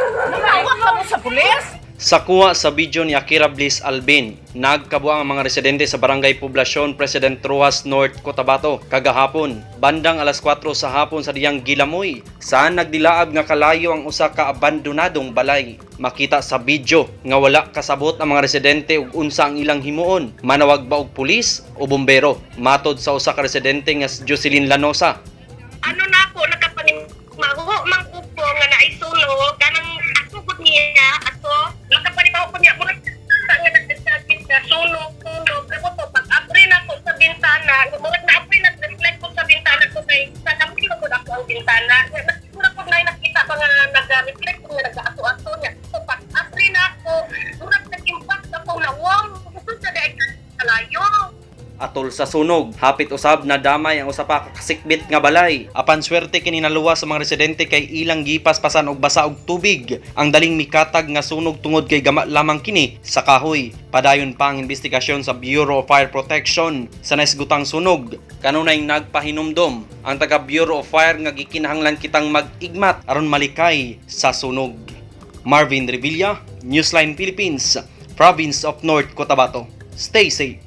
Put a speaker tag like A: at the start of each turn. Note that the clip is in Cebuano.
A: Nanawag ka mo sa pulis?
B: Sa kuha sa video ni Akira Bliss Albin, nagkabuang ang mga residente sa Barangay Poblacion, President Rojas North, Cotabato, kagahapon, bandang alas 4 sa hapon sa diyang Gilamoy, saan nagdilaab nga kalayo ang usa ka abandonadong balay. Makita sa video nga wala kasabot ang mga residente ug unsa ang ilang himuon, manawag ba og pulis o bombero. Matod sa usa ka residente nga si Jocelyn Lanosa,
C: Ano na ako nakapanimaho mang upo nga naisulo kanang ako gud niya ato nakapanimaho ko niya, murag sa nga nagdasagit na sunog sunog ako to. Pag abri na ko sa bintana, murag na abri, nag-reflect ko sa bintana ko kay sa kamil ko ako ang bintana. Murag ko na nakita pa nga nag-reflect ko nga nag-ato-ato niya. So pag abri na ako, murag nag-impact ako na wow, gusto sa dai kalayo.
B: Atol sa sunog, hapit usab na damay ang usa pa ka kasikbit nga balay. Apan swerte kini naluwas sa mga residente kay ilang gipaspasan og basa og tubig ang daling mikatag nga sunog tungod kay gama lamang kini sa kahoy. Padayon pa ang investigasyon sa Bureau of Fire Protection sa naisgutang sunog. Kanunay nagpahinumdom ang taga Bureau of Fire nga gikinahanglan kitang mag-igmat aron malikay sa sunog. Marvin Revilla, Newsline Philippines, Province of North Cotabato. Stay safe.